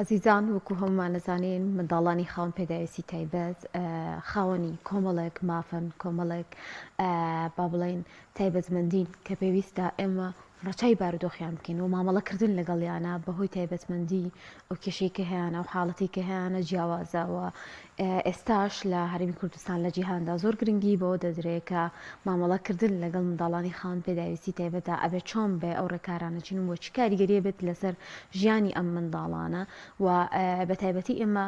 ئەزیزان وەکو هەموومان ئەزانین منداڵانی خاوەن پێداویستی تایبەت خاوەنی کۆمەڵێک مافن، کۆمەڵێک با بڵێین تایبەتمەندین کە پێویستە ئێمە ڕەچای بارودۆخیان بکەین و مامەڵەکردن لەگەڵیانە بەهۆی تایبەتمەندی ئەو کێشەی کە هەیانە و حاڵەتی کە هەیانە جیاوازە و ئێستاش لە هەرێمی کوردستان لە جیهاندا زۆر گرنگی بەوە دەدرێ کە مامەڵەکردن لەگەڵ منداڵانی خاوەن پێداویستی تایبەتدا ئەبێ چۆن بێ ئەو ڕێکارانە چین و چ کاریگەریە بێت لەسەر ژیانی ئەم منداڵانە و بە تایبەتی ئێمە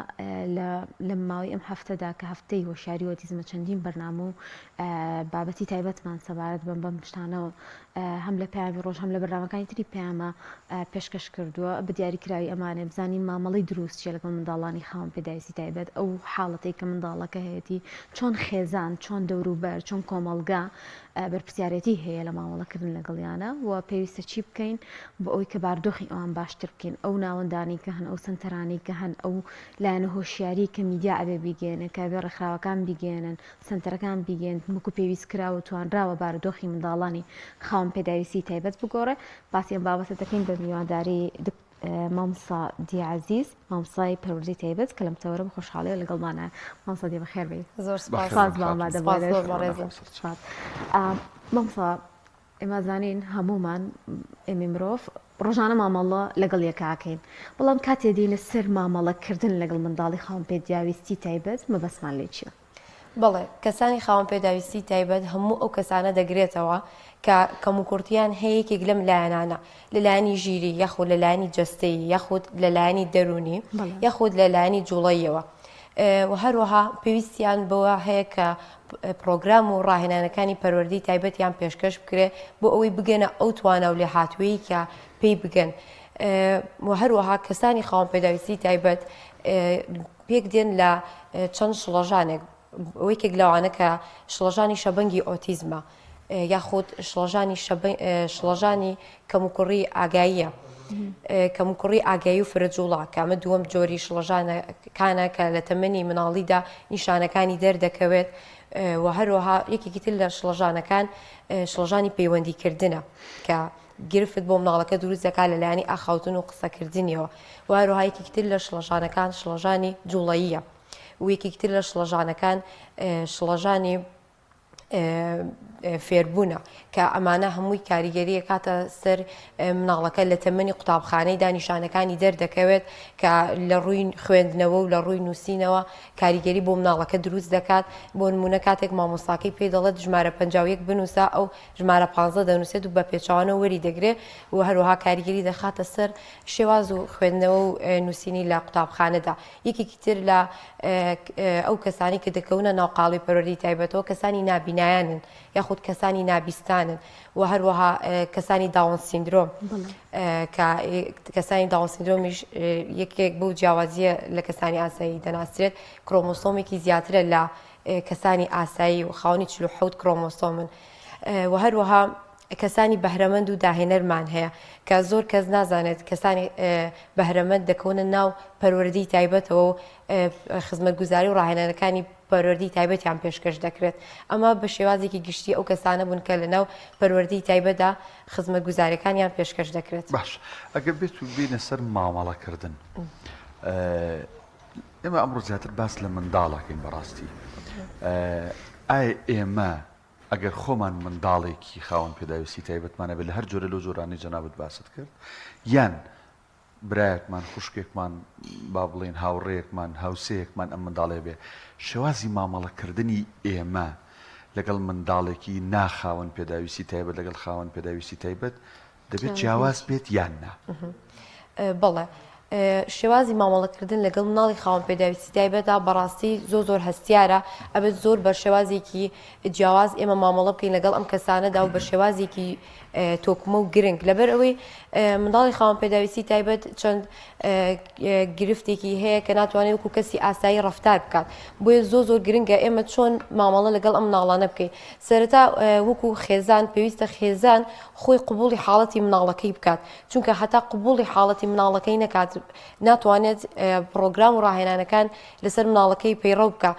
لە ماوەی ئەم هەفتەدا کە هەفتەی هۆشیاری ئۆتیزمە چەندین بەرنامە و بابەتی تایبەتمان سەبارەت بەم بەم شتانەوە هەم لە پەیامی ڕۆژ هەم لە بەرنامەکانی تری پەیامە پێشکەش کردووە بە دیاری کراوی ئەمانە بزانین مامەڵەی دروست چیە لەگەڵ منداڵانی خاوەن پێداویستی تایبەت ئەو حاڵەتەی کە منداڵەکە هەیەتی چۆن خێزان چۆن دەوروبەر چۆن کۆمەڵگا بەرپرسیارێتی هەیە لە مامەڵەکردن لەگەڵیانە و پێویستە چی بکەین بۆ ئەوەی کە باردۆخی ئەوان باشتر بکەین ئەو ناوەندانەی کە هەن ئەو سەنتەرانەی کە هەن ئەو لایەنە هۆشیاری کە میدیا ئەبێ بیگەیەنێ کە ئەبێ ڕێکخراوەکان بیگەیەنن سەنتەرەکان بیگەیەنن وەکو پێویست کراوە و توانراوە بارودۆخی منداڵانی خاوەن پێداویستی تایبەت بگۆڕێ باسی ئەم بابەتە دەکەین بە میوانداری مامۆستا دیا عەزیز مامۆستای پەروەردەی تایبەت کە لەم تەوەرە بە خۆشحاڵیەوە لەگەڵمانە. مامۆستا دیا بەخێر بێی. زۆر سپاس. سپاس بۆ ئامادە سپاس بوونت. زۆر بەڕێزم. سپاس. مامۆستا ئێمە زانین هەموومان ئێمەی مرۆڤ ڕۆژانە مامەڵە لەگەڵ یەکاکەین بەڵام کاتێ دێینە سەر مامەڵەکردن لەگەڵ منداڵی خاوەن پێداویستی تایبەت مەبەستمان لێ چییە؟ بەڵێ، کەسانی خاوەن پێداویستی تایبەت هەموو ئەو کەسانە دەگرێتەوە کە کەموکوڕتییان هەیە یەکێک لەم لایەنانە، لە لایەنی ژیری یاخود لە لایەنی جەستەیی یاخود لە لایەنی دەروونی یاخود لە لایەنی جوڵەییەوە و هەروەها پێویستیان بەوە هەیە کە پرۆگرام و ڕاهێنانەکانی پەروەردەی تایبەتیان پێشکەش بکرێ بۆ ئەوەی بگەنە ئەو توانا و لێهاتوویی کە پێی بگەن و هەروەها کەسانی خاوەن پێداویستی تایبەت پێک دێن لە چەند شڵەژانێک، یەکێک لەوانە کە شڵەژانی شەبەنگی ئۆتیزمە یاخود شڵەژانی شڵەژانی کەموکوڕی ئاگاییە کەموکوڕی ئاگایی و فرەجوڵە کە ئەمە دووەم جۆری شڵەژانەکانە کە لە تەمەنی مناڵیدا نیشانەکانی دەردەکەوێت و هەروەها یەکێکی تر لە شڵەژانەکان شڵەژانی پەیوەندیکردنە کە گرفت بۆ مناڵەکە دروست دەکات لە لایەنی ئاخاوتن و قسەکردنیەوە و هەروەها یەکێکی تر لە شڵەژانەکان شڵەژانی جوڵەییە و یەکێکی تر لە شڵەژانەکان شڵەژانی فێربوونە کە ئەمانە هەمووی کاریگەری کاتە سەر مناڵەکە لە تەمەنی قوتابخانەی دانیشانەکانی دەردەکەوێت کە لە ڕووی خوێندنەوە و لە ڕووی نووسینەوە کاریگەری بۆ مناڵەکە دروست دەکات بۆ نمونە کاتێک مامۆستاکەی پێی دەڵێت ژمارە 51 بنووسە ئەو ژمارە پانزە دەنووسێت و بە پێچەوانەوە وەری دەگرێ و هەروەها کاریگەری دەخاتە سەر شێواز و خوێندنەوە و نووسینی لە قوتابخانەدا. یەکێکی تر لە ئەو کەسانی کە دەکەونە ناو قاڵی پەروەردەی تایبەتەوە کەسانی نابینایانن یاخود کەسانی نابیستانن و هەروەها کەسانی داون سیندرۆم کە کەسانی داون سیندرۆمیش یەکێک بەو جیاوازیە لە کەسانی ئاسایی دەناسرێت کرۆمۆسۆمێکی زیاترە لە کەسانی ئاسایی و خاوەنی 47 کرۆمۆسۆمن و هەروەها کەسانی بەهرەمەند و داهێنەرمان هەیە کە زۆر کەس نازانێت کەسانی بەهرەمەند دەکەونە ناو پەروەردەی تایبەتەوە و خزمەتگوزاری و ڕاهێنانەکانی پەروەردەی تایبەتیان پێشکەش دەکرێت ئەمە بە شێوازێکی گشتی ئەو کەسانە بوون کە لە ناو پەروەردەی تایبەتدا خزمەتگوزاریەکانیان پێشکەش دەکرێت. باش ئەگەر بێت و بینە سەر مامەڵەکردن ئێمە ئەمڕۆ زیاتر باس لە منداڵەکەین بەڕاستی ئایا ئێمە ئەگەر خۆمان منداڵێکی خاوەن پێداویستی تایبەتمان هەبێت لە هەر جۆرە لەو جۆرانەی جەنابت باست کرد یان برایەکمان خوشکێکمان با بڵێین هاوڕێیەکمان هاوسێیەکمان ئەم منداڵەیە بێ شێوازی مامەڵەکردنی ئێمە لەگەڵ منداڵێکی ناخاوەن پێداویستی تایبەت لەگەڵ خاوەن پێداویستی تایبەت دەبێت جیاواز بێت یان نا؟ بەڵێ شێوازی مامەڵەکردن لەگەڵ مناڵی خاوەن پێداویستی تایبەتدا بەڕاستی زۆر زۆر هەستیارە ئەبێت زۆر بە شێوازێکی جیاواز ئێمە مامەڵە بکەین لەگەڵ ئەم کەسانەدا و بە شێوازێکی تۆکمە و گرنگ لەبەر ئەوەی منداڵی خاوەن پێداویستی تایبەت چەند گرفتێکی هەیە کە ناتوانێت وەکو کەسی ئاسایی ڕفتار بکات بۆیە زۆ زۆر گرنگە ئێمە چۆن مامەڵە لەگەڵ ئەم مناڵانە بکەین سەرەتا وەکو خێزان پێویستە خێزان خۆی قبوڵی حاڵەتی مناڵەکەی بکات چونکە هەتا قبوڵی حاڵەتی مناڵەکەی نەکات ناتوانێت پرۆگرام و ڕاهێنانەکان لەسەر مناڵەکەی پەیڕەو بکە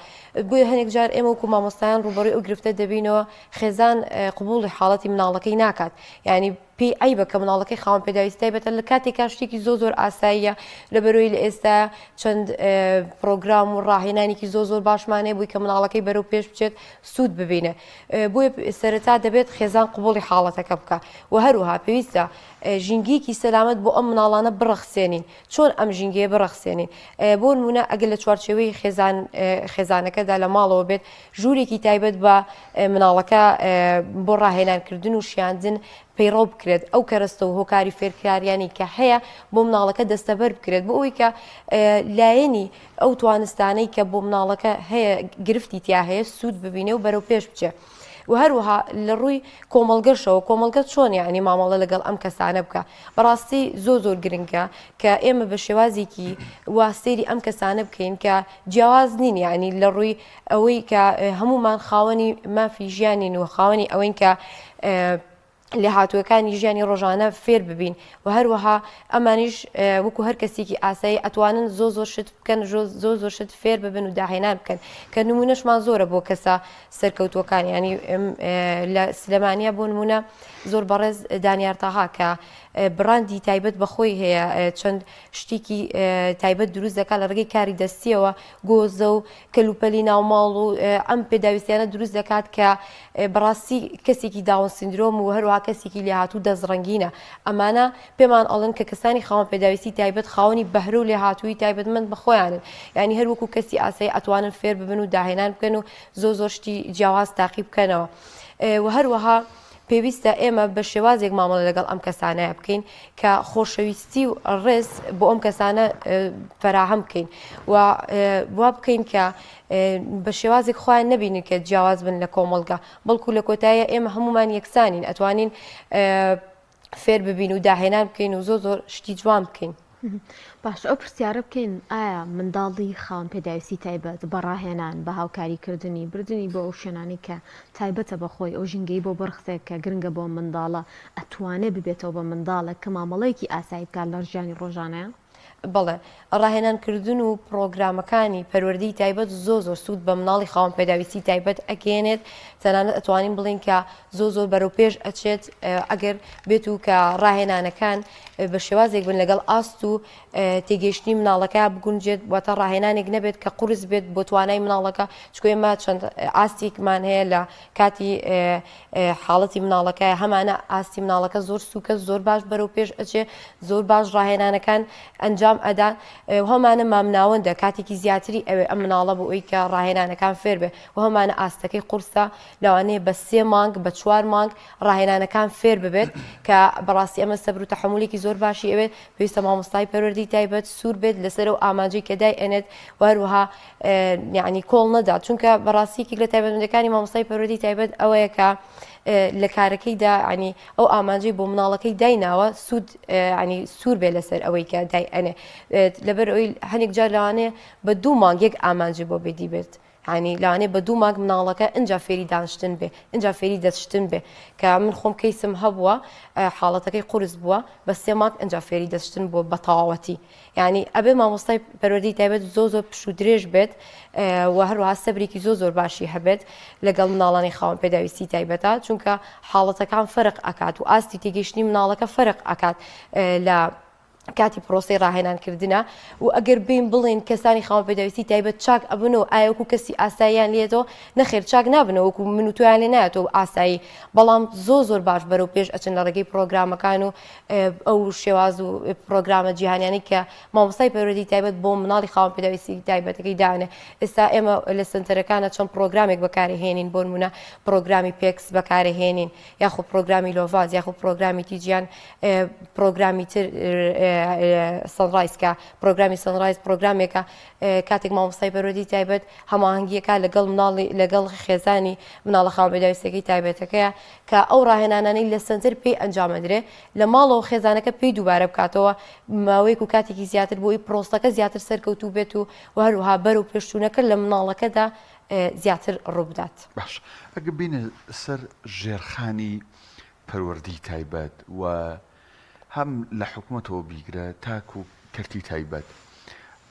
بۆیە هەنێک جار ئێمە وەکو مامۆستایان ڕووبەڕووی ئەو گرفتە دەبینەوە خێزان قبوڵی حاڵەتی مناڵەکەی ناکات یعنی. پێی عەیبە کە مناڵەکەی خاوەن پێداویستی تایبەتە لە کاتێکا شتێکی زۆر زۆر ئاساییە لەبەرەوەی لە ئێستا چەند پرۆگرام و ڕاهێنانێکی زۆر زۆر باشمان هەیە بووی کە مناڵەکەی بەرەو پێش بچێت سوود ببینێ بۆیە سەرەتا دەبێت خێزان قبوڵی حاڵەتەکە بکە و هەروها پێویستە ژینگەیەکی سەلامەت بۆ ئەم مناڵانە بڕەخسێنین چۆن ئەم ژینگەیە بڕەخسێنین بۆ نمونە ئەگەر لە چوارچێوەی خێزان خێزانەکەدا لە ماڵەوە بێت ژوورێکی تایبەت بە مناڵەکە بۆ ڕاهێنانکردن و شیاندن پەیڕەو بکرێت، ئەو کەرەستە و هۆکاری فێرکاریانی کە هەیە بۆ مناڵەکە دەستەبەر بکرێت بۆ ئەوەی کە لایەنی ئەو توانستانەی کە بۆ مناڵەکە هەیە گرفتی تیا هەیە سوود ببینێ و بەرەو پێش بچێ. و هەروەها لە ڕووی کۆمەڵگەشەوە کۆمەڵگە چۆن یعنی مامەڵە لەگەڵ ئەم کەسانە بکە بەڕاستی زۆر زۆر گرنگە کە ئێمە بە شێوازێکی وا سەیری ئەم کەسانە بکەین کە جیاواز نین یعنی لە ڕووی ئەوەی کە هەمومان خاوەنی مافی ژیانین و خاوەنی ئەوەین کە لێهاتووەکانی ژیانی ڕۆژانە فێر ببین و هەروەها ئەمانیش وەکو هەر کەسێکی ئاسایی ئەتوانن زۆ زۆر شت بکەن زۆ زۆر شت فێر ببن و داهێنان بکەن کە نمونەشمان زۆرە بۆ کەسە سەرکەوتووەکان ینی لە سلێمانیا بۆ نمونە زۆر بەڕێز دانیار تاها کە بڕاندی تایبەت بەخۆی هەیە چەند شتێکی تایبەت دروست دەکات لە ڕێگەی کاری دەستیەوە گۆزە و کەلوپەلی ناوماڵ و ئەم پێداویستیانە دروست دەکات کە بەڕاستی کەسێکی داون سیندرۆم و هەروەها کەسێکی لێهاتوو دەستڕەنگینە ئەمانە پێمان ئەڵێن کە کەسانی خاوەن پێداویستی تایبەت خاوەنی بەهرە و لێهاتوویی تایبەتمەند بە خۆیانن یعنی هەر وەکو کەسی ئاسایی ئەتوانن فێر ببن و داهێنان بکەن و زۆر زۆر شتی جیاواز تاقی بکەنەوە و هەروەها پێویستە ئێمە بە شێوازێک مامەڵە لەگەڵ ئەم کەسانەیە بکەین کە خۆشەویستی و ڕێز بۆ ئەم کەسانە فەراهەم بکەین و وا بکەین کە بە شێوازێک خۆیان نەبینن کە جیاواز بن لە کۆمەڵگە بەڵکو لە کۆتاییە ئێمە هەمومان یەکسانین ئەتوانین فێر ببین و داهێنان بکەین و زۆر زۆر شتی جوان بکەین. باشە ئەو پرسیارە بکەین ئایا منداڵی خاوەن پێداویستی تایبەت بە ڕاهێنان، بە هاوکاری کردنی، بردنی بۆ ئەو شوێنانەی کە تایبەتە بە خۆی، ئەو ژینگەی بۆ بڕەخسێت کە گرنگە بۆ منداڵە، ئەتوانێ ببێتەوە بە منداڵێک کە مامەڵەیەکی ئاسایی بکات لە ژیانی ڕۆژانەیا؟ بەڵێ، ڕاهێنان کردن و پڕۆگرامەکانی پەروەردەی تایبەت زۆر زۆر سوود بە مناڵی خاوەن پێداویستی تایبەت ئەگەیەنێت، تەنانەت ئەتوانین بڵێین کە زۆر زۆر بەرەو پێش ئەچێت ئەگەر بێت و کە ڕاهێنانەکان بە شێوازێک بن لەگەڵ ئاست و تێگەیشتنی مناڵەکە بگونجێت واتە ڕاهێنانێک نەبێت کە قورس بێت بۆ توانای مناڵەکە چکۆ ئێمە چەند ئاستێکمان هەیە لە کاتی حاڵەتی مناڵەکە هەمانە ئاستی مناڵەکە زۆر سوکە زۆر باش بەرەو پێش ئەچێ زۆر باش ڕاهێنانەکان ئەنجام ئەدا هەمانە مامناوەندە کاتێکی زیاتری ئەوێ ئەم مناڵە بۆ ئەوی کە ڕاهێنانەکان فێر بێ و هەمانە ئاستەکەی قورسە لەوانەیە بە سێ مانگ بە چوار مانگ ڕاهێنانەکان فێر ببێت کە بەڕاستی ئەمە سەبر و تەحەمولێکی زۆر باشی ئەوێت پێویستە مامۆستای پەروەردەی تایبەت سوور بێت لەسەر ئەو ئامانجەی کە دای ئەنێت و هەروەها یعنی کۆڵ نەدات چونکە بەڕاستی یەکێک لە تایبەتمەندەکانی مامۆستای پەروەردەی تایبەت ئەوەیە کە لە کارەکەیدا ینی ئەو ئامانجەی بۆ مناڵەکەی دایناوە سوود ینی سوور بێ لەسەر ئەوەی کە دای ئەنێ لەبەر ئەوی هەنێک جار لەوانەیە بە دوو مانگ یەک ئامانجی بۆ بێدی بێت یانی لەوانەیە بە دوو مانگ مناڵەکە ئینجا فێری دانشتن بێ ئینجا فێری دەستشتن بێ کە من خۆم کەیسم هەبووە حاڵەتەکەی قورس بووە بە سێ مانگ ئینجا فێری دەستشتن بووە بە تەواوەتی یعنی ئەبێ مامۆستای پەروەردەی تایبەت زۆ زۆر پشوو درێژ بێت و هەروەها سەبرێکی زۆ زۆر باشی هەبێت لەگەڵ مناڵانی خاوەن پێداویستی تایبەتە چونکە حاڵەتەکان فەرق ئەکات و ئاستی تێگەیشتنی مناڵەکە فەرق ئەکات لە کاتی پرۆسەی ڕاهێنان کردنە و ئەگەر بین بڵێن کەسانی خاوەن پێداویستی تایبەت چاک ئەبن و ئایا وەکو کەسی ئاساییان لێتەوە نەخێر چاک نابنەوە وەکو من و تۆیان لێ نایەتەوە ئاسایی بەڵام زۆر زۆر باش بەرەو پێش ئەچن لە ڕێگەی پرۆگرامەکان و ئەو شێواز و پرۆگرامە جیهانیانەی کە مامۆستای پەروەردەی تایبەت بۆ مناڵی خاوەن پێداویستی تایبەتەکەی دانێ ئێستا ئێمە لە سنتەرەکانە چەند پرۆگرامێک بەکارهێنین بۆ نمونە پرۆگرامی PECS بەکارهێنین یاخۆ پرۆگرامی Lovaas یاخۆ پرۆگرامی تیجیان پرۆگرامی تر Son-Rise کە پرۆگرامی Son-Rise پرۆگرامێکە کاتێک مامۆستای پەروەردەی تایبەت هەماهەنگیەکە لەگەڵ مناڵی لەگەڵ خێزانی مناڵە خاوەن پێداویستیەکەی تایبەتەکەیە کە ئەو ڕاهێنانانەی لە سەنتەر پێی ئەنجامەدرێ لە ماڵەوە خێزانەکە پێی دووبارە بکاتەوە ماوەیەک و کاتێکی زیاتر بۆی پرۆسەکە زیاتر سەرکەوتوو بێت و هەروها بەرەو پێشچوونەکە لە مناڵەکەدا زیاتر ڕووبدات. باش ئەگەر بینە سەر ژێرخانی پەروەردەی تایبەت و هەم لە حکومەتەوە بیگرە تاکو کەرتی تایبەت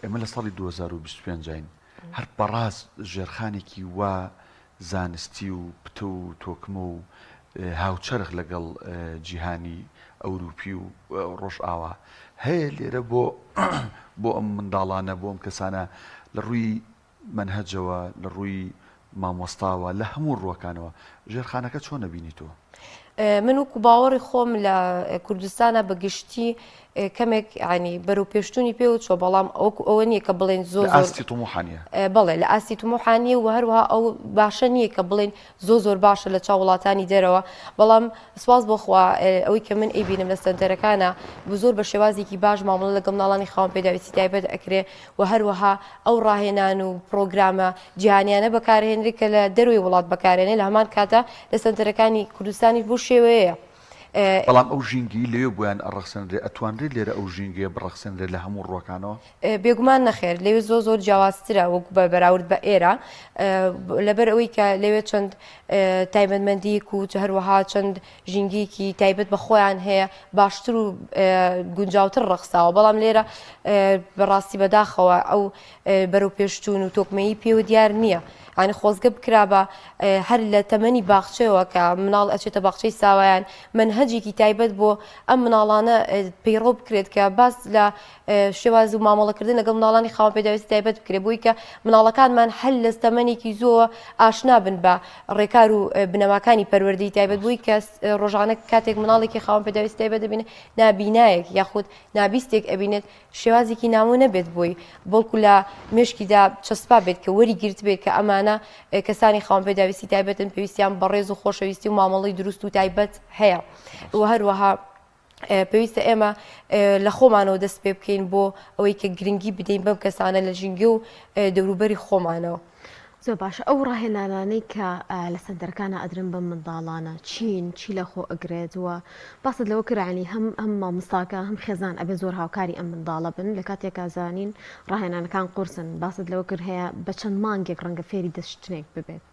ئێمە لە ساڵی 2025 این هەر بەڕاست ژێرخانێکی وا زانستی و پتە و تۆکمە و. هاوچەرخ لەگەڵ جیهانی ئەوروپی و ڕۆژئاوا هەیە لێرە بۆ بۆ ئەم منداڵانە بۆ ئەم کەسانە لە ڕووی مەنهەجەوە لە ڕووی مامۆستاوە لە هەموو ڕووەکانەوە ژێرخانەکە چۆن ئەبینی تۆ؟ من وەکو باوەڕی خۆم لە کوردستانە بە گشتی کەمێک ینی بەرەو پێشتونی پێوە چۆ بەڵام ئەوکو ئەوە نییە کە بڵێن زۆر ئاستی طموحانە بەڵێ لە ئاستی طموحانیە و هەروەها ئەو باشە نییە کە بڵێن زۆر زۆر باشە لە چاو وڵاتانی دەرەوە بەڵام سواز بۆ خوا ئەوەی کە من ئەیبینم لە سەنتەرەکانە زۆر بە شێوازێکی باش مامەڵە لەگەڵ مناڵانی خاوەن پێداویستی تایبەت ئەکرێ و هەروەها ئەو ڕاهێنان و پرۆگرامە جیهانیانە بەکارهێنرێت کە لە دەروی وڵات بەکارێنێ لە هەمان کاتە لە سەنتەرەکانی کوردستانیش بۆ شێوەیە. بەڵام ئەو ژینگەی لەوێ بۆیان ئەڕەخسێنرێ ئەتوانرێت لێرە ئەو ژینگەیە بڕەخسێنرێت لە هەموو ڕووەکانەوە؟ بێگومان نەخێر لەوێ زۆر زۆر جیاوازترە وەک بە بەراورد بە ئێرە لەبەر ئەوەی کە لەوێ چەند تایبەتمەندیەک و هەروەها چەند ژینگەیەکی تایبەت بە خۆیان هەیە باشتر و گونجاوتر ڕەخساوە بەڵام لێرە بەڕاستی بەداخەوە ئەو بەرەو پێشچوون و تۆکمەیی پێوە دیار نییە. یانی خۆزگە بکرابا هەر لە تەمەنی باخچەوە کە مناڵ ئەچێتە باخچەی ساوایان مەنهەجێکی تایبەت بۆ ئەم مناڵانە پەیڕەو بکرێت کە باس لە شێواز و مامەڵەکردن لەگەڵ مناڵانی خاوەن پێداویستی تایبەت بکرێت بۆی کە مناڵەکانمان هەر لە تەمەنێکی زۆوە ئاشنا بن بە ڕێکار و بنەماکانی پەروەردەی تایبەت بۆی کە ڕۆژانە کاتێک مناڵێکی خاوەن پێداویستی تایبەت دەبینێت نابینایەک یاخود نابیستێک ئەبینێت شێوازێکی نامۆ نەبێت بۆی، بەڵکو لە مێشکیدا چەسپا بێت کە وەری گرتبێت کە ئەمانە کەسانی خاوەن پێداویستی تایبەتن پێویستیان بە ڕێز و خۆشەویستی و مامەڵەی دروست و تایبەت هەیە و هەروەها پێویستە ئێمە لە خۆمانەوە دەست پێ بکەین بۆ ئەوەی کە گرنگی بدەین بەم کەسانە لە ژینگە و دەوروبەری خۆمانەوە. زۆر باشە ئەو ڕاهێنانانەی کە لە سەنتەرەکانا ئەدرێن بەم منداڵانە چین چی لە خۆ ئەگرێت و باست لەوە کرد یانی هەم هەم مامۆستاکە هەم خێزان ئەبێ زۆر هاوکاری ئەم منداڵە بن لە کاتێکا زانین ڕاهێنانەکان قورسن باست لەوە کرد هەیە بە چەند مانگێک ڕەنگە فێری دەستشتنێک ببێت.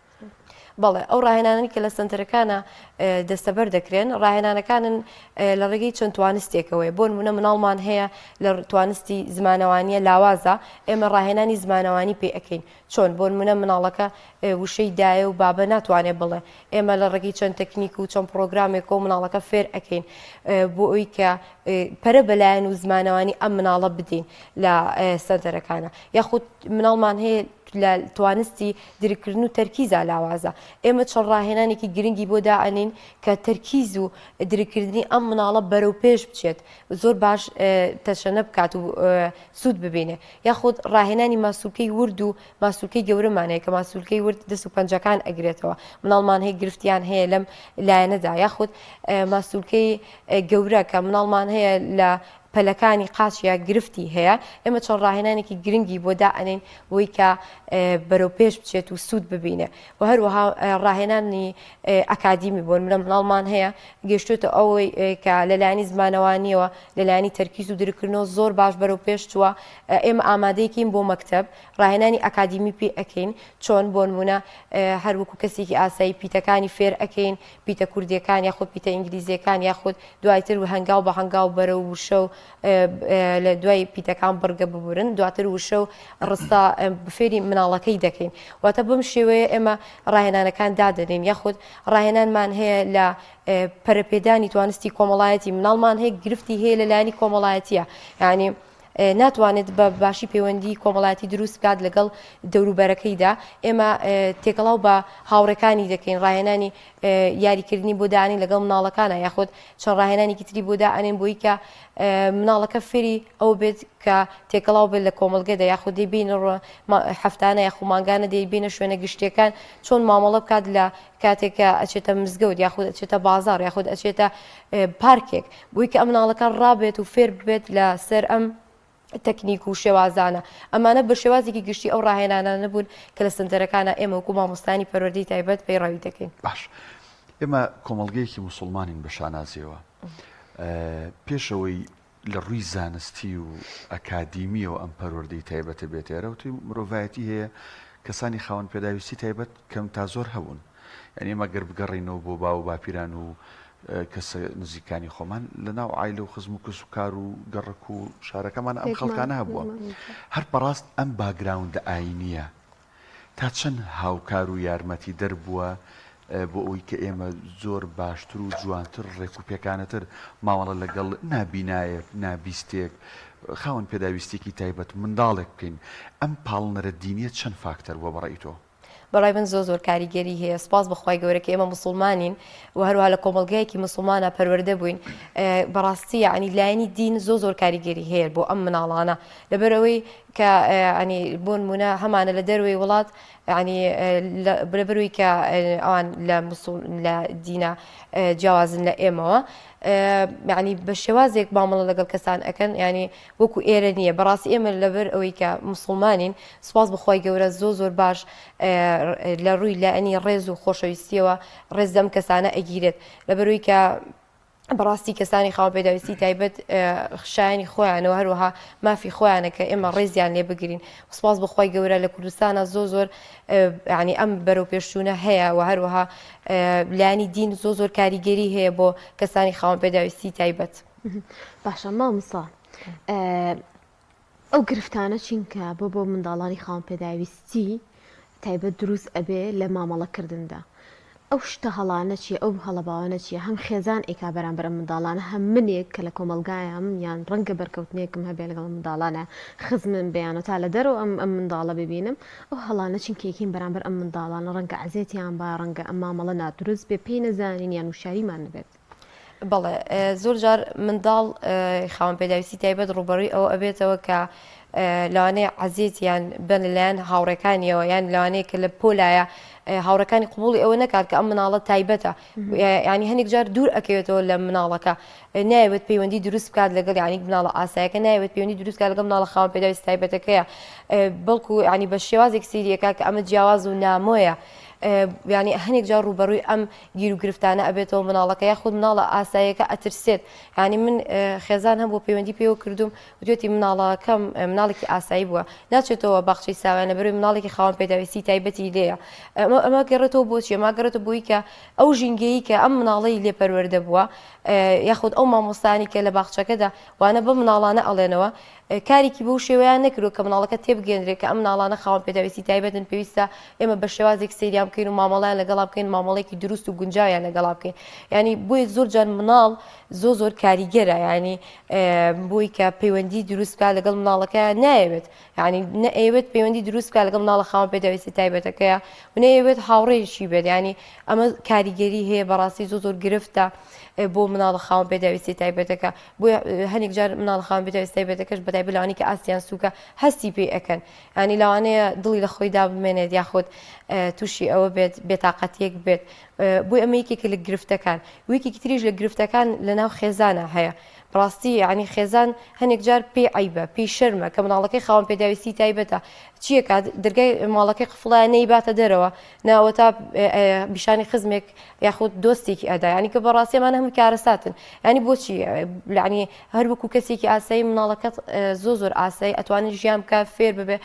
بەڵێ ئەو ڕاهێنانەی کە لە سەنتەرەکانە دەستەبەر دەکرێن ڕاهێنانەکانن لە ڕێگەی چەند توانستێکەوەی بۆ نمونە مناڵمان هەیە لە توانستی زمانەوانیە لاوازە ئێمە ڕاهێنانی زمانەوانی پێ ئەەکەین چۆن؟ بۆنمونە مناڵەکە وشەی دایە و بابە ناتوانێت بڵێ، ئێمە لە ڕێگەی چەند تەکنیک و چەند پڕۆگرامێکەوە مناڵەکە فێر ئەکەین بۆ ئەوی کە پەرە بە لایەن و زمانەوانی ئەم مناڵە بدەین لە سەنتەرەکانە. یاخود مناڵمان هەیە لە توانستی درککردن و تەرکیزا لاوازە، ئێمە چەند ڕاهێنانێکی گرنگی بۆ دائەنین کە تەرکیز و درککردنی ئەم مناڵە بەرەو پێش بچێت، زۆر باش تەشەنە بکات و سوود ببینێ. یاخود ڕاهێنانی ماسولکەی ورد و ماسولکەی گەورەمان هەیە کە ماسولکەی ورد دەست و پەنجەکان ئەگرێتەوە مناڵمان هەیە گرفتیان هەیە لەم لایەنەدا یاخود ماسولکەی گەورە کە مناڵمان هەیە لە پەلەکانی قاچیا گرفتی هەیە ئێمە چەند ڕاهێنانێکی گرنگی بۆ دائەنین بۆی کە بەرەو پێش بچێت و سوود ببینێ و هەروەها ڕاهێنانی ئەکادیمی بۆ نمونە مناڵمان هەیە گەشتوێتە ئەوەی کە لەلایەنی زمانەوانیەوە لەلایەنی تەرکیز و درکردنەوە زۆر باش بەرەو پێش چووە ئێمە ئامادەیکەین بۆ مەکتەب ڕاهێنانی ئەکادیمی پێ ئەکەین چۆن بۆ نمونە هەر وەکو کەسێکی ئاسایی پیتەکانی فێر ئەکەین پیتە کوردیەکان یاخود پیتە ئینگلیزیەکان یاخود دوایتر و هەنگاو بە هەنگاو بەرەو وشە و لە دوای پیتەکان بڕگە ببورن دواتر وشە و ڕستە فێری مناڵەکەی دەکەین واتە بەم شێوەیە ئێمە ڕاهێنانەکان دادەنێین یاخود ڕاهێنانمان هەیە لە پەرەپێدانی توانستی کۆمەڵایەتی مناڵمان هەیە گرفتی هەیە لە لایەنی کۆمەڵایەتیە یعنی ناتوانێت بە باشی پەیوەندی کۆمەڵایەتی دروست بکات لەگەڵ دەوروبەرەکەیدا ئێمە تێکەڵاو بە هاوڕێکانی دەکەین ڕاهێنانی یاریکردنی بۆ دانین لەگەڵ مناڵەکانە یاخود چەند ڕاهێنانێکی تری بۆ دائەنێن بۆی کە مناڵەکە فێری ئەو بێت کە تێکەڵاو بێت لە کۆمەڵگەدا یاخود دەیبینە هەفتانە یاخو مانگانە دەیبینە شوێنە گشتیەکان چۆن مامەڵە بکات لە کاتێک کە ئەچێتە مزگەوت یاخود ئەچێتە بازاڕ یاخود ئەچێتە پارکێک بۆی کە ئەم مناڵەکە ڕابێت و فێر ببێت لە سەر ئەم تەکنیک و شێوازانە ئەمانە بە شێوازێکی گشتی ئەو ڕاهێنانانە بوون کە لە سنتەرەکانە ئێمە وەکو مامۆستایانی پەروەردەی تایبەت پەیڕەوی دەکەین. باش ئێمە کۆمەڵگەیەکی موسڵمانین بە شانازیەوە پێشەوەی لە ڕووی زانستی و ئەکادیمیەوە ئەم پەروەردەی تایبەتە بێتە ئێرە وتی مرۆڤایەتی هەیە کەسانی خاوەن پێداویستی تایبەت کەم تا زۆر هەبوون یعنی ئێمە گەر بگەڕینەوە بۆ باو و باپیران و کەسە نزیکانی خۆمان لە ناو عایلە و خزم و کەس و کار و گەڕەک و شارەکەمان ئەم خەڵکانە هەبووە هەر بەڕاست ئەم background ە ئاینیە تا چەند هاوکار و یارمەتیدەر بووە؟ بۆ ئەوەی کە ئێمە زۆر باشتر و جوانتر ڕێک و پێکانەتر مامەڵە لەگەڵ نابینایەک، نابیستێک، خاوەن پێداویستیەکی تایبەت، منداڵێک بکەین، ئەم پاڵنەرە دینیە چەند فاکتەر بووە بە ڕەئی تۆ؟ بەڕای من زۆر زۆر کاریگەری هەیە سوپاس بۆ خوای گەورە کە ئێمە موسڵمانین و هەروەها لە کۆمەڵگایەکی موسڵمانە پەروەردە بووین بەڕاستی یعنی لایەنی دین زۆر زۆر کاریگەری هەیە بۆ ئەم مناڵانە لەبەرئەوەی کە ینی بۆ نمونە هەمانە لە دەروی وڵات ینی لەبەروی کە ئەوان لە مسوڵ لە دینە جیاوازن لە ئێمەوە یعنی بە شێوازێک مامەڵە لەگەڵ کەسان ئەکەن ینی وەکو ئێرە نییە بەڕاستی ئێمە لەبەر ئەوەی کە موسڵمانین سوپاس بۆ خوای گەورە زۆر زۆر باش لە ڕووی لایەنی ڕێز و خۆشەویستیەوە ڕێز لەم کەسانە ئەگیرێت لەبەروی کە بەڕاستی کەسانی خاوەن پێداویستی تایبەت شایانی خۆیانەوە هەروەها مافی خۆیانە کە ئێمە ڕێزیان لێ بگرین سپاس بۆ خوای گەورە لە کوردستانە زۆر زۆر ینی ئەم بەرەو پێشچوونە هەیە و هەروەها لایەنی دین زۆر زۆر کاریگەری هەیە بۆ کەسانی خاوەن پێداویستی تایبەت. باشە مامۆستا ئەو گرفتانە چین کە بۆ بۆ منداڵانی خاوەن پێداویستی تایبەت دروست ئەبێ لە مامەڵە کردندا ئەو شتە هەڵانە چیە ئەو هەڵە باوانە چیە هەم خێزان ئەیکا بەرامبەر ئەم منداڵانە هەم منێک کە لە کۆمەڵگایام یان ڕەنگە بەرکەوتنێکم هەبێ لەگەڵ منداڵانە خزمم بێ یان تا لە دەرەوە ئەم ئەم منداڵە ببینم ئەو هەڵانە چین کە ئەیکەین بەرامبەر ئەم منداڵانە ڕەنگە عەزێتیان با ڕەنگە ئەم مامەڵە نادروست بێ پێی نەزانین یان وشیاریمان نەبێت. بەڵێ زۆر جار منداڵ خاوەن پێداویستی تایبەت ڕووبەڕووی ئەوە ئەبێتەوە کە لەوانەیە عەزێتیان بن لەلایەن هاوڕێکانیەوە یان لەوانەیە کە لە پۆلایە هاوڕەکانی قوبولی ئەوە نەکات کە ئەم مناڵە تایبەتە ینی هەنێک جار دوور ئەکەوێتەوە لە مناڵەکە ناوێت پەیوەندی دروست بکات لەگەڵ ینی مناڵە ئاسایەکە ناوێت پەیوەندی دروست بکات لەگەڵ مناڵە خاوەن پێداویستی تایبەتەکەیە بەڵکو ینی بە شێوازێک سیریەکە کە ئەمە جیاواز و نامۆیە ینی هەنێک جار ڕووبەڕووی ئەم گیروگرفتانە ئەبێتەوە مناڵەکە یاخود مناڵە ئاساییەکە ئەترسێت یانی من خێزان هەبوو پەیوەندی پێوە کردوم وتێتی مناڵەکەم مناڵێکی ئاسایی بووە ناچێتەوە باخچەی ساوایان لەبەرەوەی مناڵێکی خاوەن پێداویستی تایبەتی لێیە ئەمە ئەمە گەڕێتەوە بۆچی ئەمە گەڕێتەوە بۆی کە ئەو ژینگەیی کە ئەم مناڵەی لێ پەروەردە بووە یاخود ئەو مامۆستانی کە لە باخچەکەدا وانە بە مناڵانە ئەڵێنەوە کارێکی بەو شێوەیان نەکردووە کە مناڵەکە تێبگەیەندرێت کە ئەم مناڵانە خاوەن پێداویستی تایبەتن پێویستە ئێمە بە شێوازێک سەیریان بکەین و مامەڵەیان لەگەڵا بکەین مامەڵەیەکی دروست و گونجاویان لەگەڵا بکەین یعنی بۆیە زۆر جار مناڵ زۆر زۆر کاریگەرە یعنی بۆی کە پەیوەندی دروست بکات لەگەڵ مناڵەکە نایەوێت یعنی نەئەیەوێت پەیوەندی دروست بکات لەگەڵ مناڵە خاوەن پێداویستی تایبەتەکەیە و نەیەوێت هاوڕێیشی بێت یعنی ئەمە کاریگەری هەیە بەڕاستی زۆر زۆر گرفتە بۆ مناڵە خاوەن پێداویستی تایبەتەکە بۆیە هەنێک جار مناڵە خاوەن پێداویستی تایبەتەکەش بەتایبەت لەوانەی کە ئاستیان سووکە هەستی پێ ئەکەن یانی لەوانەیە دڵی لە خۆی دابمێنێت یاخود تووشی ئەوە بێت بێتاقەتیەک بێت بۆی ئەمە یەکێکە لە گرفتەکان ویکێکی تریش لە گرفتەکان لە ناو خێزانە هەیە بەڕاستی یعنی خێزان هەنێک جار پێی عیبە پێی شەرمە کە مناڵەکەی خاوەن پێداویستی تایبەتە چیەکات دەرگای ماڵەکەی قفڵە نەیباتە دەرەوە ناوەتا بیشانی خزمێک یاخود دۆستێکی ئەدا ینی کە بەڕاستی ئەمانە هەموو کارەساتن ینی بۆچی لەعنی هەر وەکو کەسێکی ئاسایی مناڵەکەت زۆر زۆر ئاسایی ئەتوانێت ژیان بکە فێر ببێ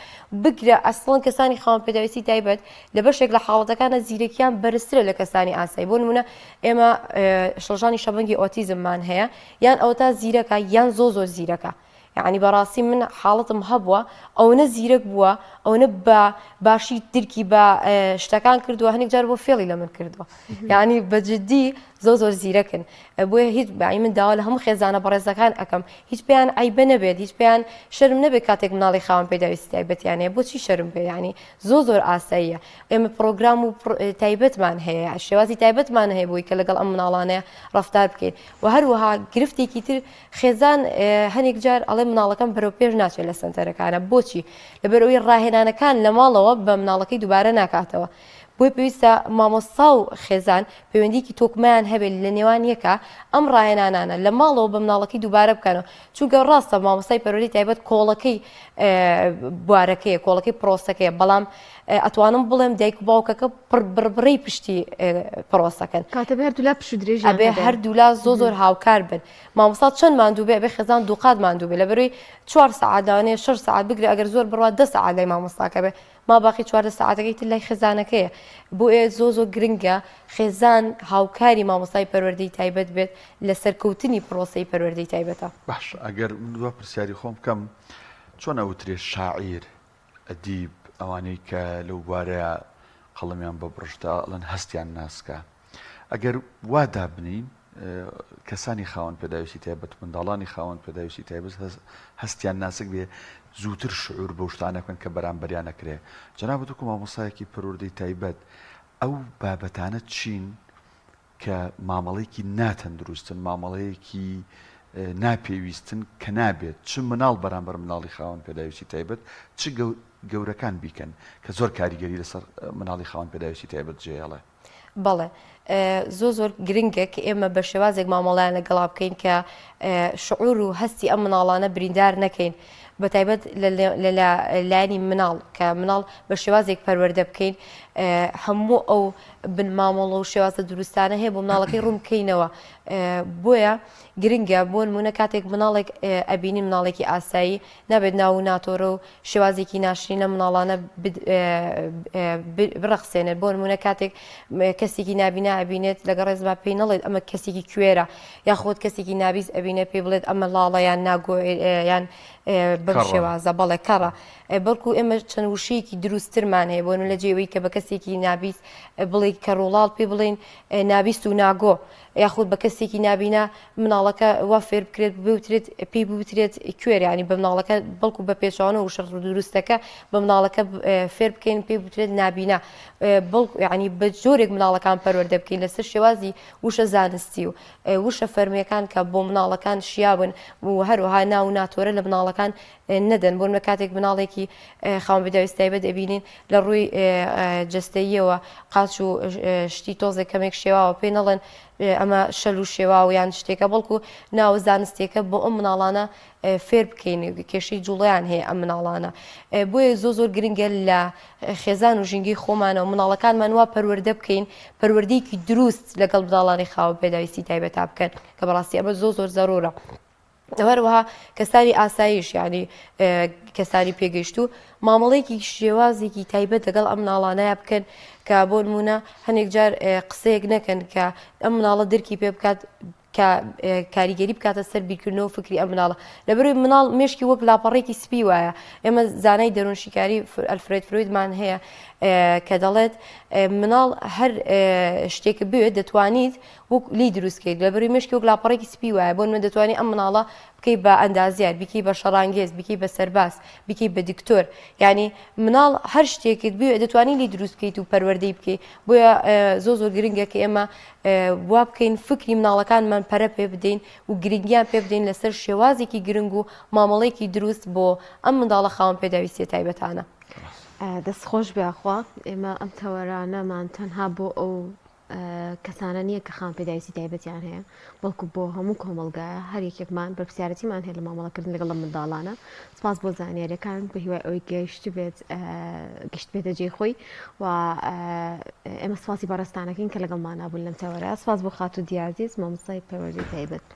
بگرە ئەسڵەن کەسانی خاوەن پێداویستی تایبەت لە بەشێک لە حاڵەتەکانە زیرەکیان بەرزترە لە کەسانی ئاسایی بۆ نمونە ئێمە شڵەژانی شەبەنگی ئۆتیزممان هەیە یان ئەوەتا زیرەکە یان زۆر زۆر زیرەکە یەعنی بەڕاستی من حاڵەتم هەبووە ئەوەنە زیرەک بووە ئەوەنە بە باشی درکی بە شتەکان کردووە هەنێک جار بۆ فێڵی لە من کردووە یعنی بە جدی زۆر زۆر زیرەکن بۆیە هیچ بای من داوا لە هەموو خێزانە بەڕێزەکان ئەەکەم هیچ پێیان عیبە نەبێت هیچ پێیان شەرم نەبێت کاتێک مناڵی خاوەن پێداویستی تایبەتیان هەیە بۆچی شەرم بێ ینی زۆر زۆر ئاساییە ئێمە پرۆگرام و تایبەتمان هەیە شێوازی تایبەتمان هەیە بۆی کە لەگەڵ ئەم مناڵانەیە ڕفتار بکەین و هەروەها گرفتێکی تر خێزان هەنێک جار ئەڵێ مناڵەکەم بەرەو پێش ناچێت لە سەنتەرەکانە بۆچی لەبەرئەوەی ڕاهێنانەکان لە ماڵەوە بە مناڵەکەی دووبارە ناکاتەوە بۆی پێویستە مامۆستا و خێزان پەیوەندیکی تۆکمەیان هەبێت لە نێوان یەکە ئەم ڕاهێنانانە لە ماڵەوە بە مناڵەکەی دووبارە بکەنەوە چونکە ڕاستە مامۆستای پەروەردەی تایبەت کۆڵەکەی بوارەکەیە کۆڵەکەی پرۆسەکەیە بەڵام ئەتوانم بڵێم دایک و باوکەکە بڕبڕەی پشتی پرۆسەکەن. کاتە بێ هەردوولا پشوو درێژیان ئەبێ هەبێ. هەردوولا زۆ زۆر هاوکار بن. مامۆستا چەند ماندوو بێ ئەبێ خێزان دووقات ماندوو بێ لەبەرەوەی چوار سەعات لەوانەیە شەش سەعات بگرە ئەگەر زۆر بڕوا دە سەعات لای مامۆستاکە بێ ما باقی 14 سەعاتەکەی تر لای خێزانەکەیە بۆیە زۆ زۆر گرنگە خێزان هاوکاری مامۆستای پەروەردەی تایبەت بێت لە سەرکەوتنی پرۆسەی پەروەردەی تایبەتە. باشە ئەگەر من دوا پرسیاری خۆم بکەم چۆن ئەوترێ شاعیر ئەدیب، ئەوانەی کە لەو بوارەیا. قەڵەمیان بە بڕشتە ئەڵێن هەستیان ناسکە. ئەگەر وا دابنێین کەسانی خاوەن پێداویستی تایبەت، منداڵانی خاوەن پێداویستی تایبەت هەستیان ناسک بێ زووتر شعور بەو شتانە بکەن کە بەرامبەریان ئەکرێ. جەنابت وەکو مامۆستایەکی پەروەردەی تایبەت ئەو بابەتانە چین کە مامەڵەیەکی ناتەندروستن، مامەڵەیەکی ناپێویستن کە نابێت چ مناڵ بەرامبەر مناڵی خاوەن پێداویستی تایبەت چ گەورەکان بیکەن کە زۆر کاریگەری لەسەر مناڵی خاوەن پێداویستی تایبەت جێهێڵێ. بەڵێ زۆر زۆر گرنگە کە ئێمە بە شێوازێک مامەڵیان لەگەڵا بکەین کە شعور و هەستی ئەم مناڵانە بریندار نەکەین بە تایبەت لە لایەنی مناڵ کە مناڵ بە شێوازێک پەروەردە بکەین هەموو ئەو بن مامەڵە و شێوازە دروستانە هەیە بۆ مناڵەکەی ڕوون بکەینەوە بۆیە گرنگە بۆ نمونە کاتێک مناڵێک ئەبینین مناڵێکی ئاسایی نابێت ناو و ناتۆرە و شێوازێکی ناشرین لەم مناڵانە بڕەخسێنێت بۆ نمونە کاتێک کەسێکی نابینا ئەبینێت لەگەڵ ڕێزما پێی نەڵێت ئەمە کەسێکی کوێرە یاخود کەسێکی نابیست ئەبینێ پێی بڵێت ئەمە لاڵە یان ناگۆ یان بەم شێوازە بەڵێ کەڕە بەڵکو ئێمە چەند وشەیەکی دروستترمان هەیە بۆ لە جێوەی کە بە کەسێکی نابیست بڵێ کەڕوڵاڵ پێ بڵێن نابیست و ناگۆ یاخود بە کەسێکی نابینا مناڵەکە وا فێر بکرێت بوترێت پێی بوترێت کوێر ینی بە مناڵەکە بەڵکو بە پێچوانە و شەڕ دروستەکە بە مناڵەکە فێر بکەین پێی بوترێت نابینا بەڵکو ینی بە جۆرێک مناڵەکان پەروەردە بکەین لەسەر شێوازی وشە زانستی و وشە فەرمیەکان کە بۆ مناڵەکان شیاون و هەروەها ناو و ناتۆرە لە مناڵەکان نەدەن بۆ نمونە کاتێک مناڵێکی خاوەن پێداویستی تایبەت ئەبینین لە ڕووی جەستەییەوە قاچ و شتی تۆزێک کەمێک شێواوە پێی نەڵێن ئەمە شەل و شێواو یان شتێکە بەڵکو ناوە زانستیەکە بۆ ئەم مناڵانە فێر بکەین کێشەی جوڵیان هەیە ئەم مناڵانە بۆیە زۆ زۆر گرنگە لە خێزان و ژینگەی خۆمانەوە مناڵەکانمان وا پەروەردە بکەین پەروەردەیەکی دروست لەگەڵ مناڵانی خاوەن پێداویستی تایبەتا بکەن کە بەڕاستی ئەمە زۆ زۆر زەرورە. هەروەها کەسانی ئاسایش یعنی کەسانی پێگەیشتوو مامەڵەیەکی شێوازێکی تایبەت لەگەڵ ئەم مناڵانەیە بکەن کە بۆ نمونە هەنێک جار قسەیەک نەکەن کە ئەم مناڵە درکی پێ بکات کە کاریگەری بکاتە سەر بیرکردنەوە فکری ئەم مناڵە لەبەرەوەی مناڵ مێشکی وەک لاپەڕێکی سپی وایە ئێمە زانای دەروونشیکاری ئەلفرێد فرۆیدمان هەیە کە دەڵێت مناڵ هەر شتێک بوێت دەتوانیت وەک لێی دروست کەیت لەبەرەوەی مێشکی وەک لاپەڕێکی سپی وایە بۆ نمونە دەتوانی ئەم مناڵە بکەی بە ئەندازیار بیکەی بە شەڕانگێز بیکەی بە سەرباز بیکەی بە دکتۆر یعنی مناڵ هەر شتێکت بوێ دەتوانی لێی دروست بکەیت و پەروەردەی بکەی بۆیە زۆر زۆر گرنگە کە ئێمە وا بکەین فکری مناڵەکانمان پەرە پێ بدەین و گرنگیان پێ بدەین لەسەر شێوازێکی گرنگ و مامەڵەیەکی دروست بۆ ئەم منداڵە خاوەن پێداویستیە تایبەتانە. دەست خۆش بێ یاخوا ئێمە ئەم تەوەرانەمان تەنها بۆ ئەو کەسانە نییە کە خاوەن پێداویستی تایبەتیان هەیە، بەڵکو بۆ هەموو کۆمەڵگایە، هەر یەکێکمان بەرپرسیارەتیمان هەیە لە مامەڵەکردن لەگەڵ ئەم منداڵانە. سپاس بۆ زانیاریەکان، بە هیوای ئەوەی گەیشتبێت گەیشتبێتە جێی خۆی و ئێمە سپاسی بەڕێزتان ئەکەین کە لەگەڵمانا بوون لەم تەوەرە. سپاس بۆ خاتوو دیازیز مامۆستای پەروەردەی تایبەت.